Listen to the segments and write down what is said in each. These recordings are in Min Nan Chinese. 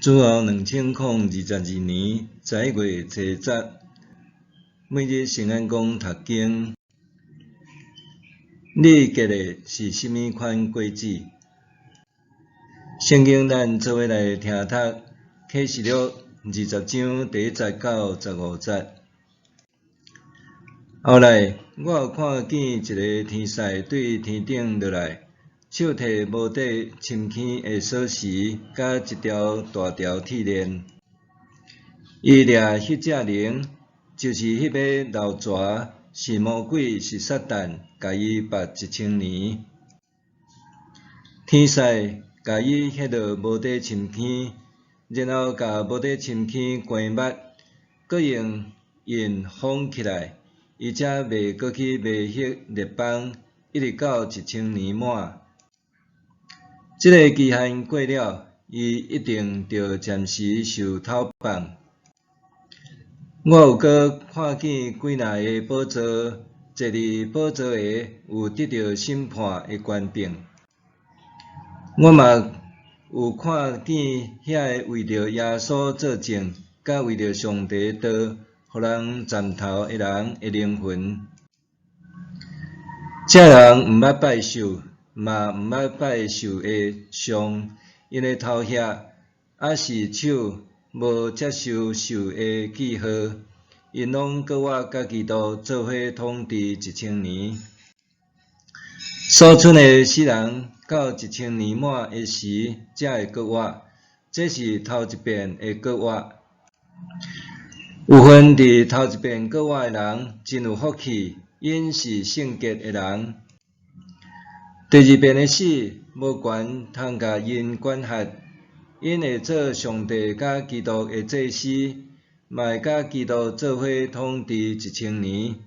主後2022年11月初十，每日聖安公讀經。你結的是啥物款果子？聖經咱做伙來聽讀啟示錄20章第1節到15節。後來，我又看見一个天使對天頂落來，手提無底深坑的鎖匙，佮一條大條鐵鏈。伊掠彼隻龍，就是彼尾老蛇，是魔鬼，是撒旦，共伊縛一千年。天使共伊彼落無底深坑，然後共無底深坑關密，閣用印封起來，伊才袂閣去迷惑列邦，一直到一千年滿。這个期限過了，伊一定著暫時受敨放。我又閣看見幾若个寶座，坐佇寶座的有得著審判的權柄。我嘛有看見遐个為著耶穌做證，佮為著上帝道，予人斬頭的人的靈魂。這人毋捌拜獸，嘛毋捌拜獸的像，𪜶的頭額，抑是手無接受獸的記號，𪜶攏閣活佮基督做伙統治一千年。所賰的死人到一千年滿的時，才會閣活。這是頭一遍的閣活。有份佇頭一遍閣活的人，真有福氣，𪜶是聖潔的人。第二遍的死，無權通共𪜶管轄，𪜶會做上帝佮基督的祭司，嘛會佮基督做伙統治一千年。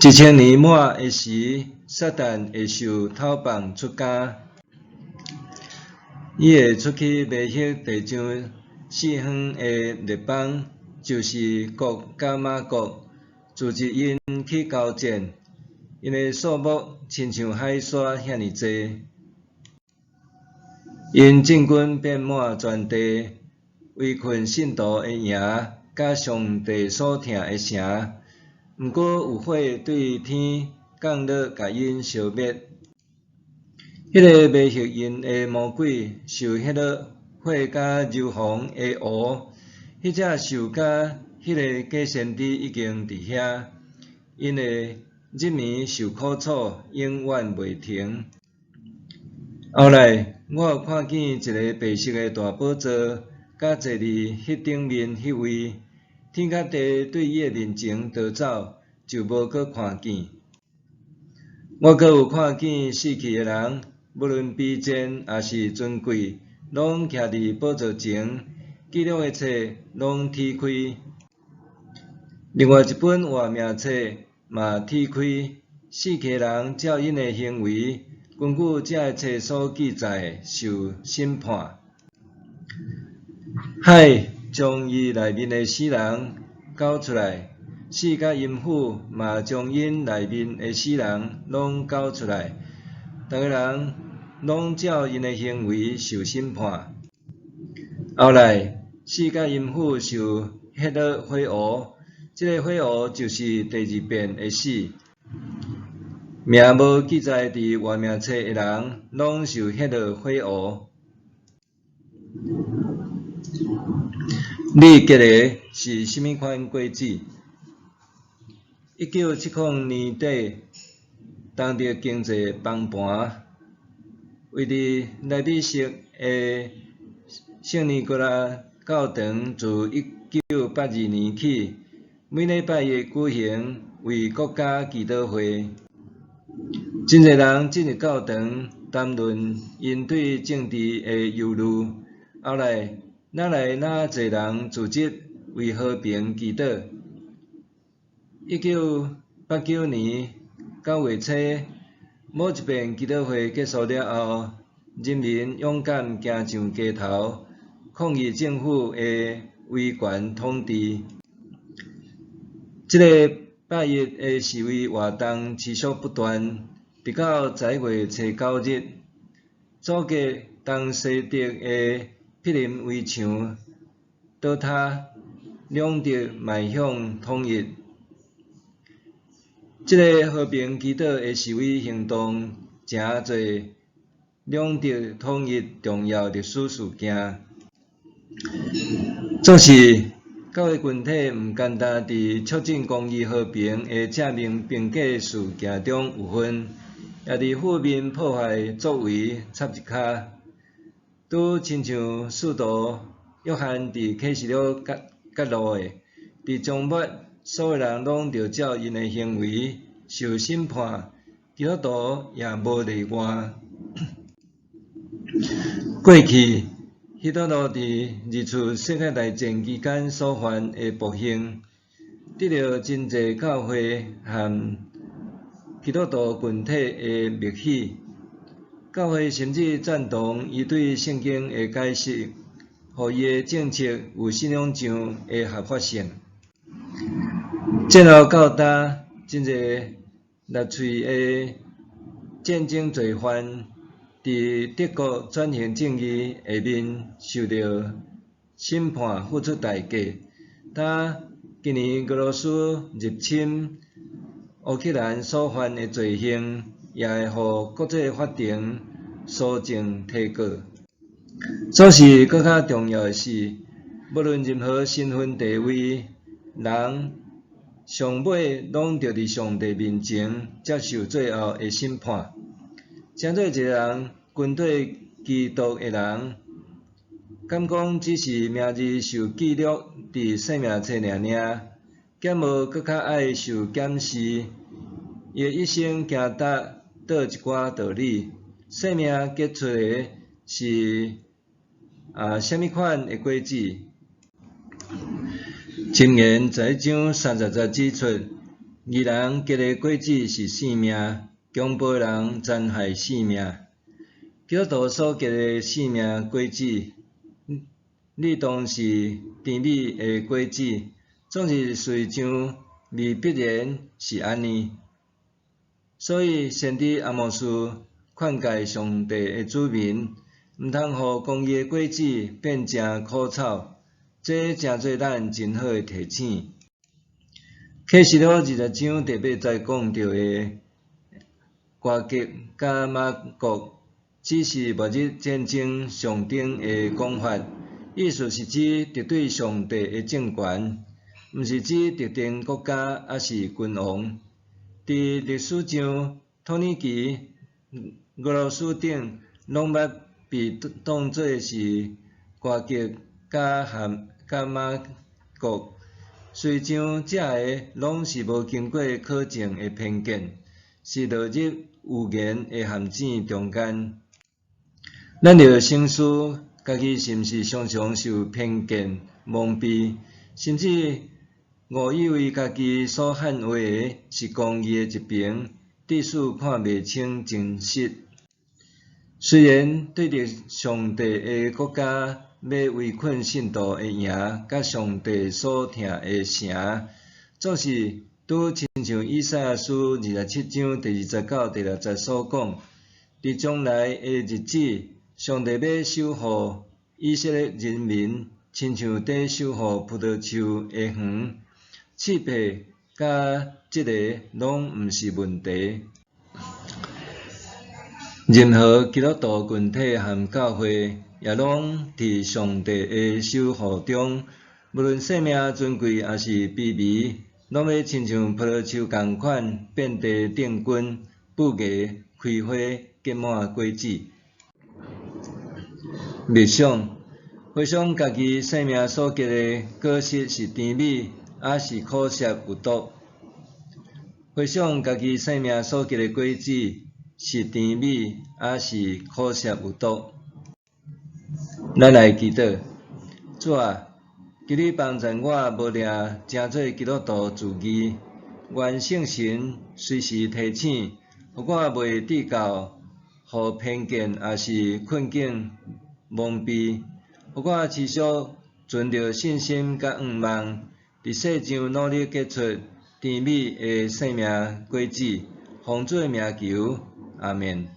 一千年滿的時，撒旦會受敨放出監，伊會出去迷惑地上四方的列邦，就是ゴ佮瑪ゴ，組織𪜶去交戰，𪜶的數目親像海沙遐爾濟。𪜶進軍遍滿全地，圍困聖徒的營，佮上帝所疼的城。毋過有火對天降落，共𪜶燒滅。彼个迷惑𪜶的魔鬼受彼落火佮硫磺的湖，彼隻獸佮彼个假先知已經佇遐，𪜶會日暝受苦楚，永遠袂停。後來，我又看見一个白色的大寶座，佮坐佇彼頂面彼位，天佮地對伊的面前逃走，就無閣看見。我閣有看見死去的人，無論卑賤抑是尊貴，攏徛佇寶座前，記錄的冊攏展開。另外一本活命冊嘛展開，死去的人照𪜶的行為，根據這个冊所記載的受審判。海將伊內面的死人交出來，死佮陰府嘛將𪜶內面的死人攏交出來，逐个人攏照𪜶的行為受審判。後來，死佮陰府受彼落火湖，這个火湖就是第二遍的死。名無記載佇活命冊的人，攏受彼落火湖。你結的是啥物款果子？1970年底，東德經濟崩盤，位佇萊比錫的聖尼古拉教堂自1982年起，每禮拜日舉行為國家祈禱會。真濟人進入教堂談論𪜶對政治的憂慮。後來，愈來愈濟人組織為和平祈禱。1989年9月初，某一遍祈禱會結束了後，人民勇敢行上街頭，抗議政府的威權統治。這个拜日的示威活動持續不斷，直到11月初9日，阻隔東西德的柏林圍牆倒塌，兩德邁向統一。這个和平祈禱的示威行動，成做兩德統一重要歷史事件。總是，教會群體毋單單佇促進公義和平的正面評價事件中有份，也佇負面破壞作為插一跤。拄親像使徒約翰佇啟示錄揭露的，佇終末，所有人攏著照𪜶的行為受審判，基督徒也無例外。過去，希特勒佇二次世界大戰期間所犯的暴行，得著真濟教會和基督徒群體的默許。教會甚至贊同伊對聖經的解釋，予伊的政策有信仰上的合法性。戰後到今，真濟納粹的戰爭罪犯，佇德國轉型正義下面受著審判，付出代價。但今年俄羅斯入侵烏克蘭所犯的罪行，也會予國際法庭搜證提告。總是閣較重要的是，無論任何身份地位，人上尾攏著佇上帝面前接受最後的審判。成做一个人跟綴基督的人，敢講只是名字受記錄佇生命冊爾爾，敢無閣較愛受檢視？伊的一生行達佗一寡道理？生命結出的是啥物款的果子？箴言11章30節指出，義人結的果子是性命，強暴人殘害性命。基督徒所結的性命果子，理當是甜美的果子，總是事實上未必然是按呢。所以，先知阿摩司勸誡上帝的子民，毋通予公義的果子變成苦草，這成做咱真好的提醒。啟示錄20章第8節講著的歌革佮瑪各，只是末日戰爭上頂的講法，意思是指敵對上帝的政權，毋是指特定國家抑是君王。佇歷史上，土耳其、俄羅斯等攏捌被當做是歌革佮瑪各。事實上，這个攏是無經過考證的偏見，是落入預言的陷阱中間。咱著省思，家己是毋是常常受偏見蒙蔽，甚至誤以為家己所捍衛的是公義的一邊，致使看袂清真實。雖然對著上帝的國家欲圍困信徒的營，佮上帝所疼的城，總是拄親像以賽亞書27章第20到第6節所講，佇將來的日子，上帝欲守護以色列人民，親像佇守護葡萄樹的園，刺皮佮這个攏毋是問題。任何基督徒群體和教會，也攏佇上帝的守護中，無論性命尊貴抑是卑微，攏欲親像葡萄樹仝款，遍地釘根、布芽、開花、結滿果子。默想，回想家己生命所結的果實是甜美，抑是苦澀有毒？回想家己生命所結的果子是甜美，抑是苦澀有毒？咱來祈禱，主啊，求你幫助我，無掠成做基督徒自義，願聖神隨時提醒，予我袂致到予偏見抑是困境蒙蔽，予我持續存著信心佮向望，佇世上努力結出甜美的生命果子。奉主的名求，阿們。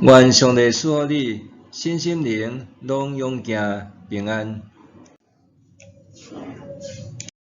願上帝賜福你。身心靈攏勇健平安。